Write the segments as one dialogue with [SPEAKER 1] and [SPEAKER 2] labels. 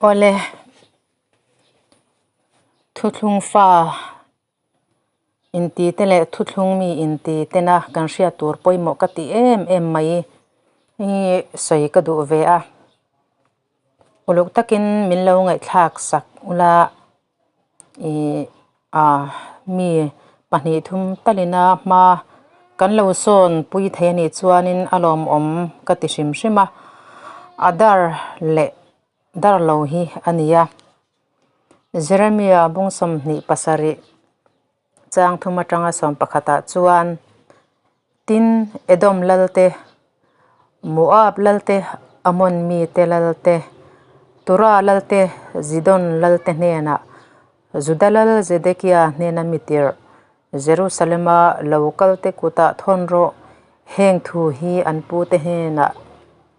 [SPEAKER 1] Awle, thuthlung fa inti te leh thuthlung mi inti tena kan hriat tur pawimawh ka ti em em mai hi sawi ka duh ve a. Uluk takin min lo ngaihthlak sak ula ih ah mi pahnih thum talina hma kan lo sawn pui thei a nih chuanin a lawmawm ka ti hrim hrim a a dar leh dar lo hi a ni a Jeremia bung sawmhnih pasarih chang thum atanga sawm pakhatah chuan tin Edom lal te Moab lal te Amon mite lal te Tura lal te Zidon lal te hnenah Juda lal Zedekia hnena mi tirh Jerusalema lo kal te kutah thawn rawh heng thu hi an pute hnenah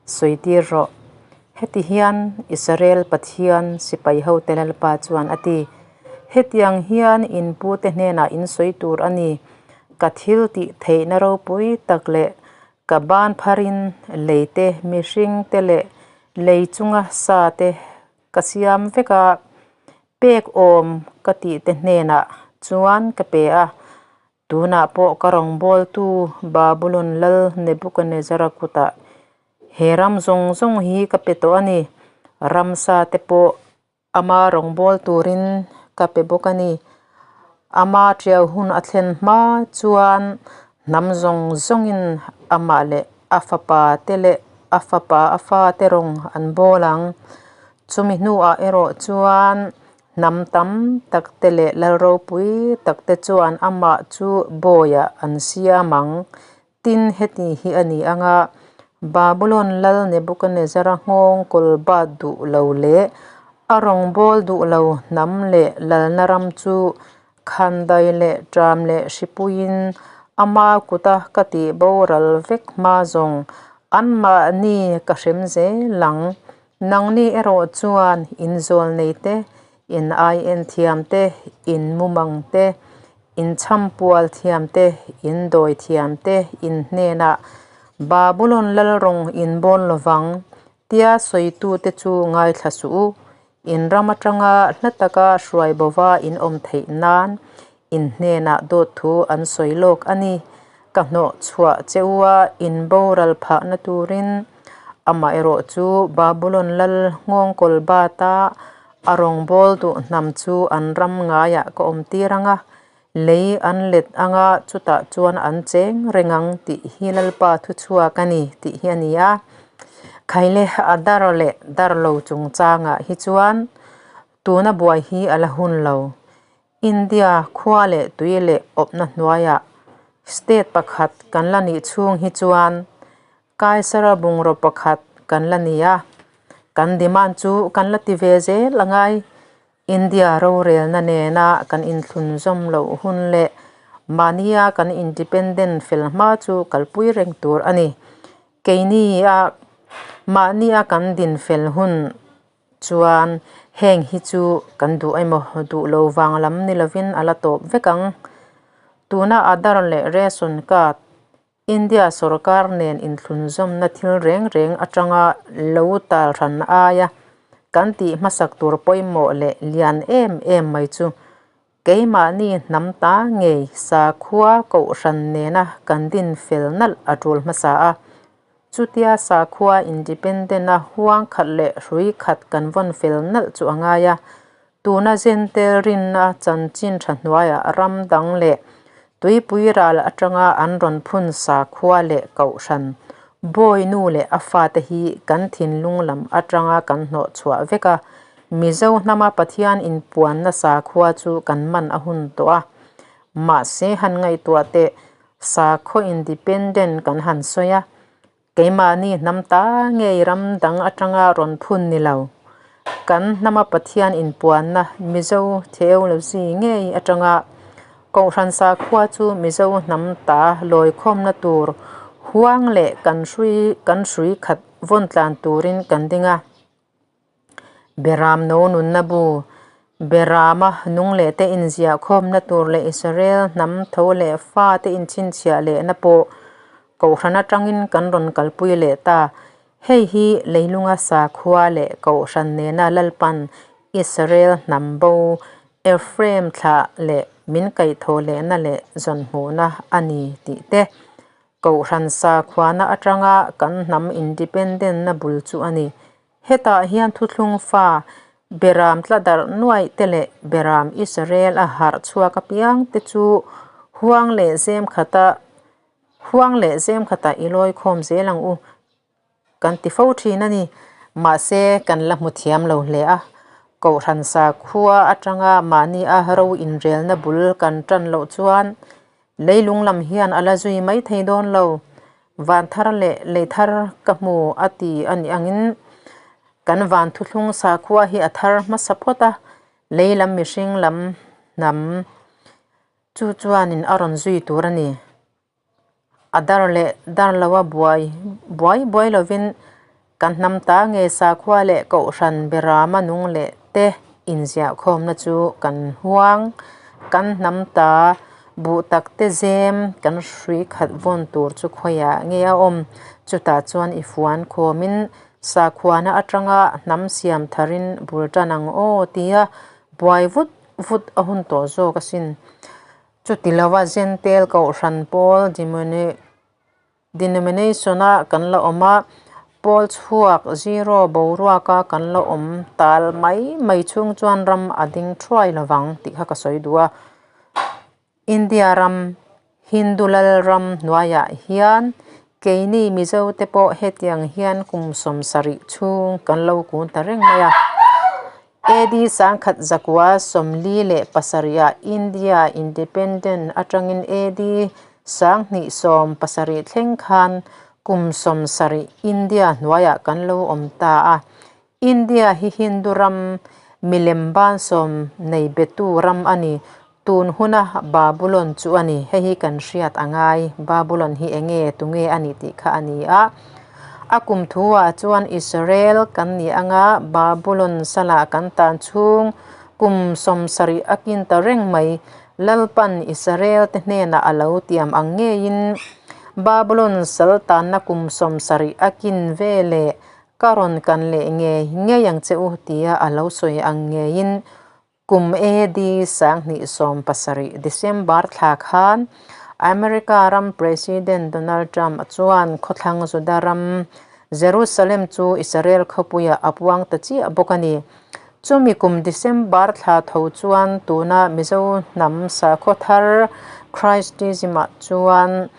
[SPEAKER 1] sawi tir rawh. Heti hian Israel Pathian sipai hote Lalpa chuan a ti, Hetiang hian in pute hnenah in sawi tur a ni, ka thil tih theihna ropui tak leh ka ban pharin lei te, mihring te leh lei chunga sa te ka siam vek a, pek awm ka tih te hnenah chuan ka pe a. Tunah pawh ka rawngbawltu Babulon lal Nebukanezzara kutah he ram zawng zawng hi ka pe tawh a ni. Ramsa te pawh ama rawngbâwl turin ka pe bawk a ni. Ama ṭiau hun a thlen hma chuan hnam zawng zawngin amah leh a fapa te leh a fapa a fate rawng an bâwl ang. Chumi hnuah erawh chuan Hnam tam tak te leh lal ropui tak te chuan amah chu bawiah an siam ang. Tin, heti hi a ni ang a, Babulon lal Nebukanezzara nghawng kawl bat duh lo leh a rawngbâwl duh lo hnam leh lalna ram chu khandai leh ṭam leh hripuiin ama kuta ka tih boral vek hma zawng anmahni ka hrem zel ang. Nangni erawh chuan in zawl nei te, in ai en thiam te, in mumang te, in chhampual thiam te, in dawi thiam te, in hnenah Babulon lal rawng in bawn lovang tia sawitute chu ngaithla suh u. In ram atanga hla taka hruai bova in awm theih nan in hnenah dawt thu an sawi lawk a ni. Ka hnawh chhuah che u a, in boral phahna turin Amaherawh chu Babulon lal nghawngkawl bata a rawngbâwl duh hnam chu an ram ngaiah ka awm tir ang a, lei an let ang a, chutah chuan an cheng reng ang tih hi Lalpa thuchhuak a ni tih hi a ni a. Khaile a dar leh dar lo chungchangah hi chuan tuna buai hi a la hun lo. India khua leh tui leh awpna hnuaiah state pakhat kan la nih chhung hi chuan Kaisara bungraw pakhat kan la ni a, kan demand chu kan la ti ve zel a ngai. India rorelna nena kan inthlunzawm loh hun leh mahnia kan independent fel hma chu kalpui reng tur a ni. Keini-a mahnia kan din fel hun chuan heng hi chu kan duh emaw duh lo vang lam ni lovin a la tawp vek ang. Tuna Aadhaar leh Ration card India sorkar nen inthlunzawmna thil reng reng atanga lo tal hran aia kan tih hmasak tur pawimawh leh lian em em mai chu keimahni hnam ta ngei sakhua kohhran nena kan din fel nalh a tul hmasa a. Chutia sakhua independent-a huang khat leh hrui khat kan vawn fel nalh chu a ngai a. Tuna Zentel rinna chanchin tha hnuaiah ram dang leh tuipui ral atanga an rawn phun sakhua leh kohhran bawi nu leh a fate hi kan thinlung lam atanga kan hnawh chhuah vek a, Mizo hnama Pathian inpuanna sakhua chu kan man a hun tawh a. Mahse han ngaihtuah teh sakhaw independent kan han sawi a, Keimahni hnam ta ngei ram dang atanga rawn phun ni lo. Kan hnama Pathian inpuanna Mizo theology ngei atanga Kohhran sakhua chu Mizo hnam ta lawikhawmna tur huang leh kan hrui kan hrui khat vawn tlan turin kan ding a. Beram no nunna bu, Berama nung leh te inziah khawmna tur leh Israel hnam tho leh fa te inchhinchhiah lehna pawh Kohhran atangin kan rawn kalpui leh ta. Hei hi leilunga sakhua leh kohhran nena Lalpan Israel hnam bo Ephraim thlah leh min kaihthawh lehna leh zawnhmuhna a ni tih te, kohhran sakhuana atanga kan hnam independent-na bul chu a ni. Hetah hian thuthlung fa Beram tla darh nuaih te leh Beram Israel a harh chhuak apiang te chu huang leh zem khata Huang leh zem khatah i lawi khawm zel ang u kan ti fo thin a ni. Mahse, kan la hmu thiam lo hle a. Kohhran sakhua atanga mahni a ro inrelna bul kan tan loh chuan leilung lam hian a la zui mai thei dawn lo. Van thar leh lei thar ka hmu a ti a nih angin kan van thuthlung sakhua hi a thar hmasa phawt a, lei lam mihring lam hnam Chu chuanin a rawn zui tur a ni. A dar leh dar loa buai buai buai lovin kan hnam ta nge sakhua leh kohhran berama nung leh te inziah khawmna chu kan huang, kan hnam ta buh tak te zem kan hrui khat vawn tur chu khawiah nge a awm. Chutah chuan i fuan khawmin sakhuana atanga hnam siam tharin bul tan ang aw tia buai vut vut a hun tawh zawk asin. Chuti lova Zentel Kohhran pawl denomination-a kan la awm a, pawl chhuak zero boruaka kan la awm tal mai mai chhung chuan ram a ding thuai lovang tih kha ka sawi duh a. India ram Hindu lal ram hnuaiah hian keini Mizo te pawh hetiang hian kum 70 chhung kan lo kun ta reng mai a. AD 1947 ah India Independent atangin AD 2070 thleng khan kum 70 India hnuaiah kan lo awm ta a. India hi Hindu ram milem bansawm nei betu ram a ni. Tun huna Babulon chu a ni. Hei hi kan hriat a ngai. Babulon hi eng nge, tunge a nih tih kha a ni a. A kum thuah chuan Israel kan nih anga Babulon salah kan tan chhung kum 70 a kin ta reng mai. Lalpan Israel te hnenah a lo tiam ang ngeiin Babulon sal tanna kum 70 a kin veleh Ka rawn kan leh ngei ngei ang che u tia a lo sawi ang ngeiin kum AD 2017 December thla khan America ram President Donald Trump chuan khawthlang Juda ram Jerusalem chu Israel khawpuiah a puang ta chiah bawk a ni. Chumi kum December thla tho chuan tuna Mizo hnam sakhaw thar Christism-ah chuan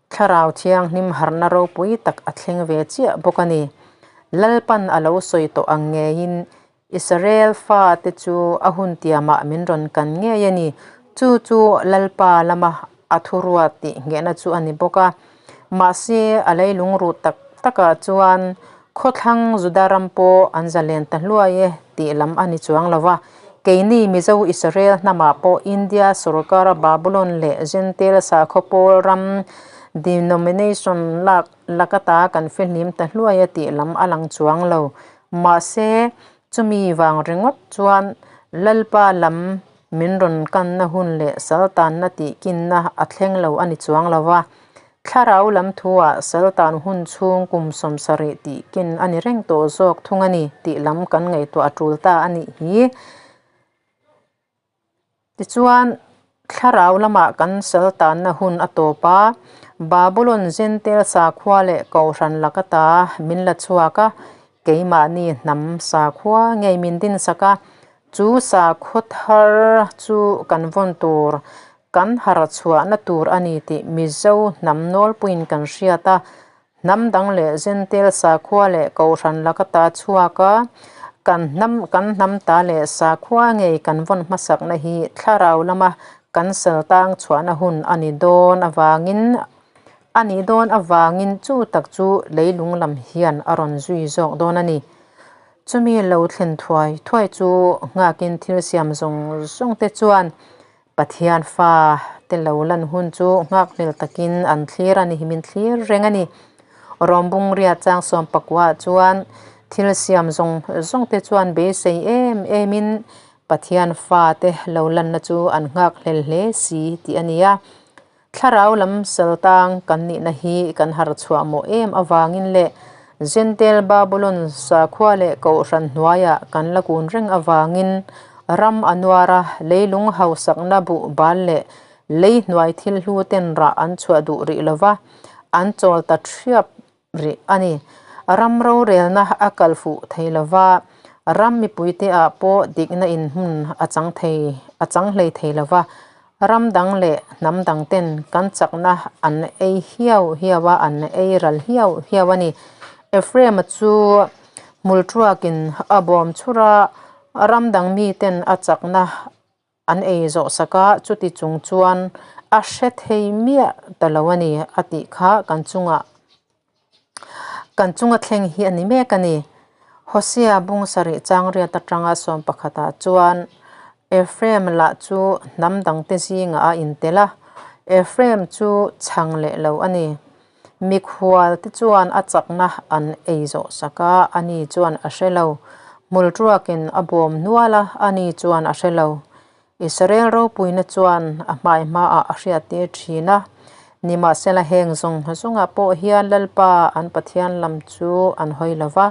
[SPEAKER 1] Thlarau Thianghlim harhna ropui tak a thleng ve chiah bawk a ni. Lalpan a lo sawi tawh ang ngeiin Israel fate chu a hun tiamah min rawn kan ngei a ni. Chu chu Lalpa lama a thuruat tih nghehna chu a ni bawk a. Mahse, a leilung ruh tak takah chuan Khawthlang Juda ram pawh an zalen ta hluai e tih lam a ni chuang lo va. Keini Mizo Israel hnamah pawh India sorkara Babulon leh Jentail sakhaw pawl ram denomination lak laka ta kan fihlim ta hluai e tih lam a lang chuang lo. Mahse, chumi vang ringawt chuan Lalpa lam min rawn kanna hun leh saltanna tihkinna a thleng lo a ni chuang lo va. Thlarau lam thuah saltan hun chhung kum 70 tih kin a ni reng tawh zawk thung a ni tih lam kan ngaihtuah a tul ta a nih hi. Tichuan, thlarau lamah kan saltanna hun a tawp a, Babulon Jentail sakhua leh Kohhran laka ta min la chhuak a, keimahni hnam sakhua ngei min dinsak a, chu sakhaw thar chu kan vawn tur Kan harh chhuahna tur a ni tih Mizo hnam nawlpuiin kan hriat a, hnam dang leh Jentail sakhua leh Kohhran laka ta chhuak a, kan hnam kan hnam ta leh sakhua ngei kan vawn hmasakna hi thlarau lama kan saltang chhuahna hun a ni dawn avangin a nih dawn avangin chu tak chu leilung lam hian a rawn zui zawk dawn a ni. Chumi lo thlen thuai thuai chu nghakin thil siam zawng zawng te chuan Pathian fa te lo lan hun chu nghakhlel takin an thlir a ni, min thlir reng a ni. Rawmbung riat chang 14 ah chuan thil siam zawng zawng te chuan beisei em em in Pathian fa te lo lanna chu an nghakhlel hle si tih a ni a. Thlarau lam saltang kan nihna hi kan harh chhuah mawh em avangin leh. Jentail Babulon sakhua leh kohhran hnuaiah kan la kun reng avangin ram a nuar a, leilung hausakna buh bal leh lei hnuai thil hlu ten rah an chhuah duh rih lo va, an chawl ta thiap rih a ni. Ram rorelna a kal fuh thei lo va, ram mipuite ah pawh dikna in hmun a chang thei a chang hlei thei lo va, Ram dang leh hnam dang ten kan chakna an ei hiau hiau a, an ei ral hiau hiau a ni. Ephraim-a chu hmul thuakin a bawm chhur a, ram dang mi ten a chakna an ei zawh sak a, chuti chung chuan a hre thei miah ta lo a ni a tih kha kan chungah Kan chunga thleng hi a ni mek a ni. Hosea bung sarih changriat atanga sawm pakhatah chuan Ephraim lah chu hnam dangte zingah a intel a, Ephraim chu chhang leh lo a ni. Mikhual te chuan a chakna an ei zawh sak a, ani chuan a hre lo. Hmul ruakin a bawm hnual a, ani chuan a hre lo. Israel ropuina chuan a hmai hmaah a hriattir thin a, nimahsela heng zawng zawngah pawh hian Lalpa an Pathian lam chu an hawi lo va,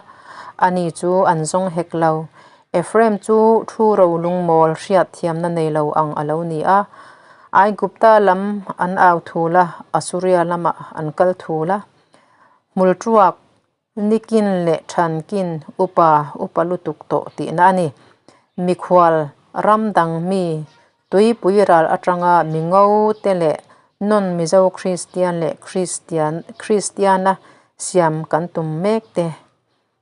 [SPEAKER 1] ani chu an zawng hek lo. Ephraim chu thu ro lungmawl hriatthiamna nei lo ang a lo ni a, Aigupta lam an au thul a, Asuria lamah an kal thul a, hmultuak Nikin leh Thankin upa upa lutuk tawh tihna a ni. Mikhual ram dang mi tuipui ral atanga mi ngo te leh non Mizo Kristian leh Kristian Kristiana siam kan tum mek te.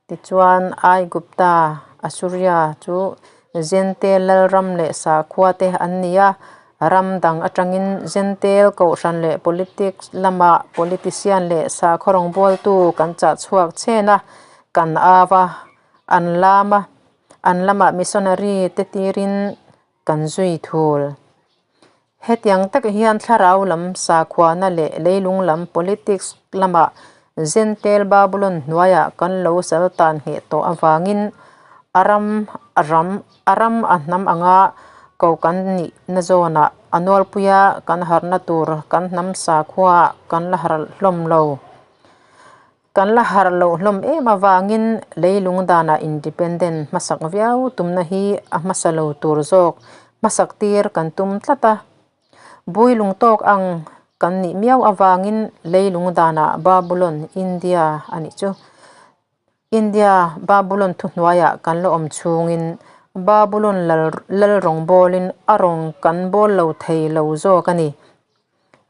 [SPEAKER 1] Tichuan Aigupta Asuria chu Jentail lalram leh sakhua te an ni a, ram dang atangin Jentail kohhran leh politics lama politician leh sakhaw rawngbawltu kan chah chhuak chen a, kan au a, an lam a, an lamah missionary te tirin kan zui thul. Hetiang tak hian thlarau lam sakhuana leh leilung lam politics lamah Jentail Babulon hnuaiah kan lo sal tan ngheh tawh avangin a ram a ram a ram a hnam anga ko kan nihna zawnah a nualpuia kan harhna tur kan hnam sakhua kan la harh hlawm lo. Kan la harh loh hlawm em avangin leilung danah independent hmasak viau tumna hi a hmasa lo tur zawk hmasak tir kan tum tlat a. Bui lung tawk ang kan nih miau avangin leilung danah Babulon, India a nih chu. India Babulon thuhnuaiah kan la awm chhungin Babulon lal lal rawngbawlin a rawng kan bawl lo thei lo zawk a ni.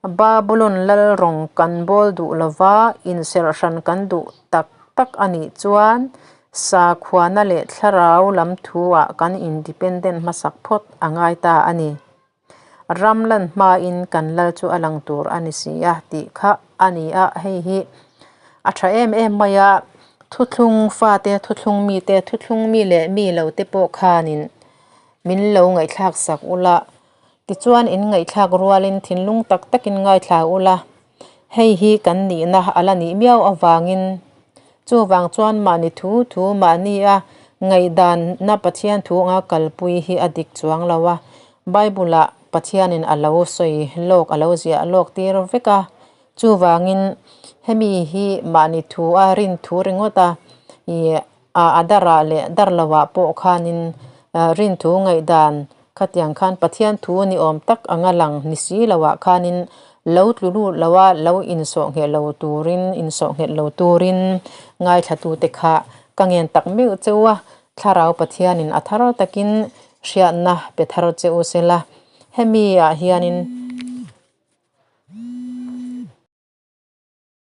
[SPEAKER 1] Babulon lal rawng kan bawl duh lova inserh hran kan duh tak tak a nih chuan sakhuana leh thlarau lam thuah kan independent hmasak phawt a ngai ta a ni. Ram lan hmain kan lal chu a lang tur a ni si a tih kha a ni a, hei hi a tha em em mai a, thuthlung fate, thuthlung mite, thuthlung mi leh mi lo te pawh khanin min lo ngaihthlak sak ula. Tichuan in ngaihthlak rualin thinlung tak takin ngaithla ula, hei hi kan nihna a la nih miau avangin chuvang chuan mahni thu thu mahni a ngaihdanna Pathian thu anga kalpui hi a dik chuang lo a, Bible-ah Pathianin a lo sawi lawk a lo ziah lawk tir vek a, chuvangin hemi hi mahni thu a rin thu ringawt a ih a darah leh dar lohah pawh khanin rin thu ngaihdan Khatiang khan Pathian thu ni awm tak anga lang ni si loah khanin lo tlu lut loa lo insawh nghet lo turin insawh nghet lo turin ngaithlatute kha ka ngen tak meuh cheu a, Thlarau Pathianin a thar takin hriatna pe thar che u sela. Hemi ah hianin.